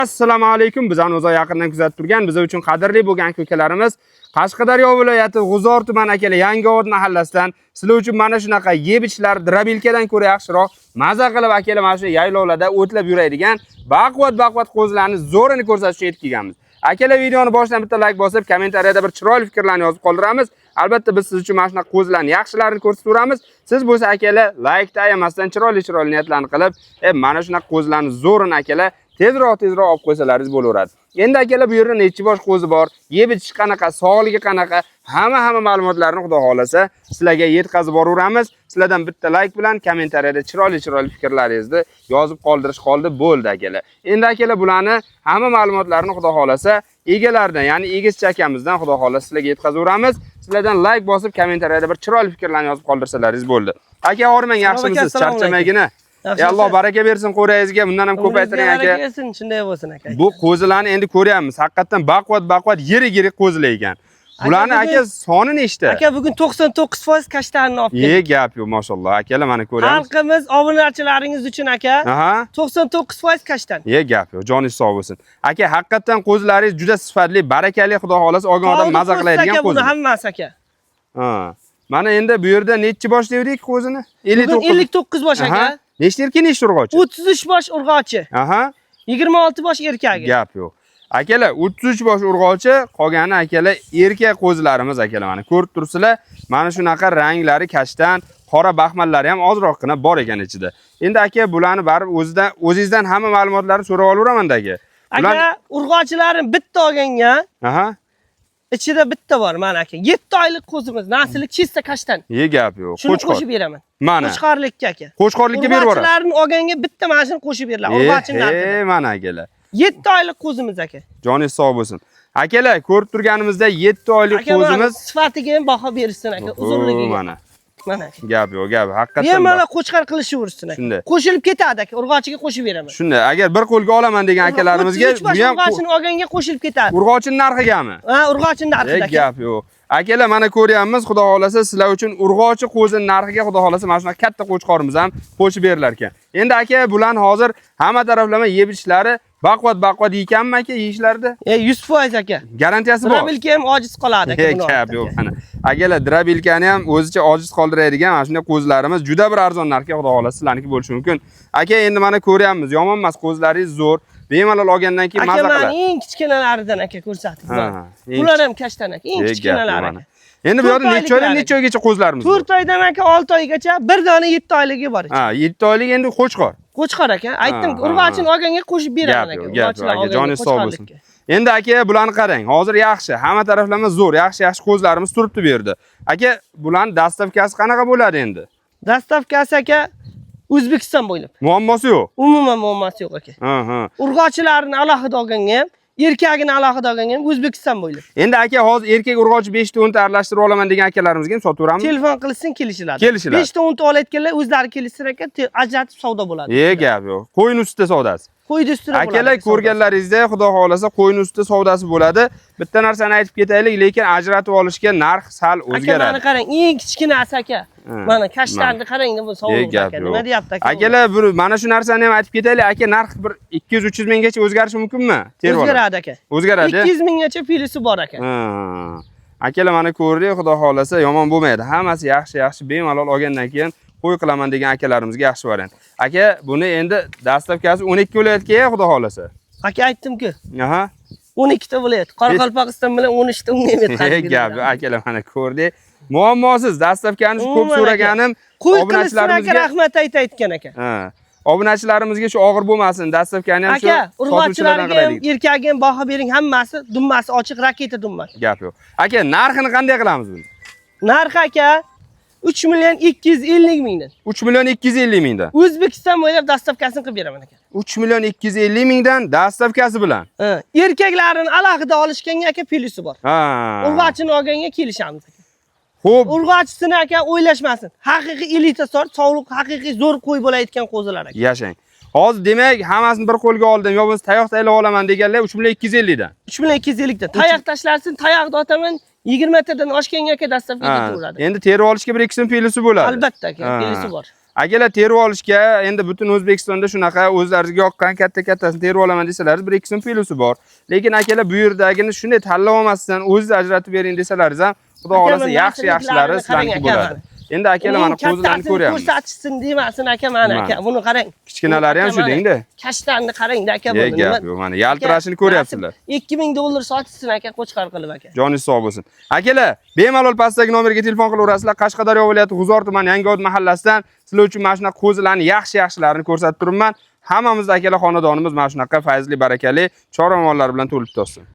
Assalomu alaykum. Bizani uzoq yaqindan kuzatib turgan, biz uchun qadrli bo'lgan ukalarimiz, Qashqadaryo viloyati G'uzor tumani, akalar, Yangiobod mahallasidan sizlar uchun mana shunaqa yeb-ichlar дробилка dan ko'ra yaxshiroq, maza qilib, akalar, mana shu yaylovlarda o'tlab yuradigan baquvvat baquvvat qo'zilarni zo'rini ko'rsatishga yetib kelganmiz. Akalar, videoni boshidan bitta layk bosib, kommentariyada bir chiroyli fikrlarni yozib qoldiramiz. Albatta, biz siz uchun mana shunaqa qo'zilarni yaxshilarini ko'rsataveramiz. Siz bo'lsa, akalar, laykni ayamasdan chiroyli chiroyli niyatlarni qilib, mana shunaqa qo'zilarni zo'rini, akalar, tezroq tezroq olib qo'ysalaringiz bo'laveradi. Endi, akalar, bu yerda nechi bosh qo'zi bor, yeb ichishi qanaqa, sog'ligi qanaqa, hamma hamma ma'lumotlarni Xudo xohlasa sizlarga yetkazib boraveramiz. Sizlardan bitta layk bilan kommentariyada chiroyli chiroyli fikrlaringizni yozib qoldirish qoldi, bo'ldi, akalar. Endi, akalar, bularni hamma ma'lumotlarini Xudo xohlasa egalaridan, ya'ni egizchi akamizdan Xudo xohlasa sizlarga yetkazaveramiz. Sizlardan layk bosib, kommentariyada bir chiroyli fikrlarni yozib qoldirsalaringiz bo'ldi. Aka, hormang, yaxshimisiz? Assalomu alaykum. Charchamaygina. Yaxshi. Alloh baraka bersin qo'rangizga, bundan ham ko'paytiring, aka. Baraka bersin, shunday bo'lsin, aka. Bu qo'zilarni endi ko'ryapmiz. Haqiqatdan baquvvat baquvvat, yirik yirik qo'zilar ekan. Bularni, aka, soni nechta? Aka, bugun 99% kashtarni olib keldik. Gap yo'q, mashalloh. Akalar, mana ko'ryapmiz. Xalqimiz, obunachilaringiz uchun, aka, 99% kashtan. Gap yo'q, joningiz sog' bo'lsin. Aka, haqiqatdan qo'zilaringiz juda sifatli, barakali, Xudo xohlasa olgan odam maza qiladigan aka, buni qo'zilar. hammasi, aka. Ha. Mana endi bu yerda nechi bosh dedik qo'zini? Bugun 59. 59 bosh, aka. Nechta erkak, nechta urg'ochi? 33 bosh urg'ochi, 26 bosh erkagi. Gap yo'q. Akalar, 33 bosh urg'ochi, qolgani, akalar, erkak qo'zilarimiz, akalar, mana ko'rib turibsizlar. Mana shunaqa ranglari kashtan, qora baxmallari ham ozroqgina bor ekan ichida. Endi, aka, bularni baribir o'zidan o'zingizdan hamma ma'lumotlarni so'rab olaverman-da, aka. Bular Aka, urg'ochilarim bitta olganga ichida bitta bor mana, aka. 7 oylik qo'zimiz, nasli чисто kashtan. Gap yo'q. Shuni Qo'chqor. qo'shib beraman. Mana. Qo'chqorlikka, aka. Qo'chqorlikka berib yuborasiz. Urg'ochilarni olganga bitta mana shuni qo'shib beriladi. Urg'ochini narxida. Mana, akalar. 7 oylik qo'zimiz, aka. Joningiz sog' bo'lsin. Akalar, ko'rib turganimizda 7 oylik Aka, mana qo'zimiz. sifatiga ham baho berishsin, aka, uzunligiga. Mana. Mana, aka. Gap yo'q, gap. Haqiqatdan. Bemalol qo'chqor qilishaversin, aka. Shunday. Qo'shilib ketadi, aka, urg'ochiga qo'shib beraman. Shunday, agar bir qo'lga olaman degan akalarimizga 33 bosh bu ham urg'ochini olganga qo'shilib ketadi. Urg'ochini narxigami? Ha, urg'ochini narxida, aka. Gap yo'q. Akalar, mana ko'ryapmiz, Xudo xohlasa sizlar uchun urg'ochi qo'zini narxiga Xudo xohlasa mana shunaqa katta qo'chqorimiz ham qo'shib berilar ekan. Endi, aka, bularni hozir hamma taraflama yeb ichishlari baquvvat baquvvat ekanmi, aka, yeyishlarida? 100%, aka. Garantiyasi bor. Дробилка ham ojiz qoladi, aka, buni Gap ortida, yo'q, aka. mana. Akalar, дробилка ni ham o'zicha ojiz qoldiradigan mana shunday qo'zilarimiz juda bir arzon narxga Xudo xohlasa sizlarniki bo'lishi mumkin. Aka, endi mana ko'ryapmiz, yomon emas, qo'zilaringiz zo'r. Bemalol olgandan keyin Aka, maza mana qiladi. eng kichkinalaridan, aka, ko'rsatib. Ha, eng Bular ham kashtan, aka, eng Gap yo'q, kichkinalari, mana. aka. Endi bu yerda To'rt necha oydan oyliklari. necha oygacha qo'zilarimiz bor? 4 oydan, aka, 6 oygacha, bir dona 7 oyligi bor ichida. Ha, 7 oylik endi qo'chqor. Qo'chqor, aka. Aytdim, Ha, urg'ochini olganga qo'shib beraman, Gap aka. yo'q, gap yo'q. Urg'ochilar Aka, olganga joningiz sog' bo'lsin. qo'chqorlikka. Endi, aka, bularni qarang. Hozir yaxshi, hamma taraflama zo'r, yaxshi yaxshi qo'zilarimiz turibdi bu yerda. Aka, bularning доставка si qanaqa bo'ladi endi? Доставка si, aka, O'zbekiston bo'ylab. Muammosi yo'q. Umuman muammosi yo'q, aka. Ha, ha. Urg'ochilarini alohida olganga ham, erkagini alohida olganga ham O'zbekiston bo'ylab. Endi, aka, hozir erkak urg'ochi 5 ta 10 ta aralashtirib olaman degan akalarimizga ham sotaveramiz. Telefon qilsin, kelishiladi. Kelishiladi. 5 ta 10 ta olayotganlar o'zlari kelishsin, aka, ajratib savdo bo'ladi. Gap yo'q. Qo'yni ustida savdasi. Qo'yni ustida bo'ladi. Akalar, aka, savdosi. ko'rganlaringizda Xudo xohlasa qo'yni ustida savdasi bo'ladi. Bitta narsani aytib ketaylik, lekin ajratib olishga narx sal Aka, mana o'zgaradi. qarang, eng kichkinasi, aka. Ha, Mana kashtarni qarang, bu sovuq, Gap aka. yo'q. Nima deyapti, aka? Akalar, bir mana shu narsani ham aytib ketaylik. Aka, narx bir 200-300 minggacha o'zgarishi mumkinmi? Terib olib. O'zgaradi, aka. O'zgaradi. 200 minggacha плюс i bor, aka. Ha. Akalar, mana ko'rdik, Xudo xohlasa yomon bo'lmaydi. Hammasi yaxshi yaxshi, bemalol olgandan keyin qo'y qilaman degan akalarimizga yaxshi variant. Aka, buni endi доставка si 12 viloyatga, Xudo xohlasa. Aka, aytdim-ku. 12 ta viloyat. Qoraqalpog'iston bilan 13 ta unga ham yetkazib Gap, beriladi. akalar, mana ko'rdik. Muammosiz доставка ni shu ko'p Umuman, aka. so'raganim Qo'y qilishsin, aka, obunachilarimizga rahmat aytayotgan, aka. Ha. Obunachilarimizga shu og'ir bo'lmasin, доставка ni ham shu Aka, sotuvchilardan urg'ochilarga ham, qilaylik. erkagiga ham baho bering, hammasi dumbasi ochiq raketa dumma. Gap yo'q. Aka, narxini qanday qilamiz buni? Narxi, aka, 3 million 250 mingdan. 3 million 250 mingdan. O'zbekiston bo'ylab доставка sini qilib beraman, aka. 3 million 250 mingdan доставка si bilan. Ha, erkaklarini alohida olishganga, aka, плюс i bor. Ha. Urg'ochini olganga kelishamiz, aka. Xo'p, Urg'ochisini, aka, o'ylashmasin. Haqiqiy elita sort, sovliq, haqiqiy zo'r qo'y bo'layotgan qo'zilar, aka. Yashang. Hozir demak, hammasini bir qo'lga oldim, yo bo'lmasa tayoq taylab olaman deganlar 3 million 250 dan. 3 million 250 dan. Tayoq tashlarsin, tayoqni otaman, 20 tadan oshganga, aka, доставка Ha, ketaveradi. endi terib olishga bir ikki so'm плюс i bo'ladi. Albatta, aka, Ha. плюс i bor. Akalar, terib olishga endi butun O'zbekistonda shunaqa o'zlaringizga yoqqan katta-kattasini terib olaman desalaringiz 1-2 so'm plusi bor. Lekin akalar, bu yerdagini shunday tanlab olmasdan o'zingiz ajratib bering desalaringiz ham, Xudo Aka, xohlasa mana yaxshi-yaxshilari nasibliklarini qarang sizlarniki aka, bo'ladi. mana. Endi akalar, mana Uning qo'zilarni kattasini ko'ryapmiz. ko'rsatishsin demasin aka, mana Mana. aka, buni qarang. Kichkinalari ham Aka, shu mana. dengda. Kashtanni qarang-da aka, Ye buni. gap yo'q, mana yaltirashini ko'ryapsizlar. 2000 dollar sotishsin aka, qo'chqor qilib aka. Joningiz sog' bo'lsin. Akalar, bemalol pastdagi nomerga telefon qilaverasizlar. Qashqadaryo viloyati G'uzor tumani Yangiobod mahallasidan sizlar uchun mana shunaqa qo'zilarni yaxshi-yaxshilarini ko'rsatib turibman. Hammamiz akalar xonadonimiz mana shunaqa fayzli, barakali chorva mollar bilan to'lib toshsin.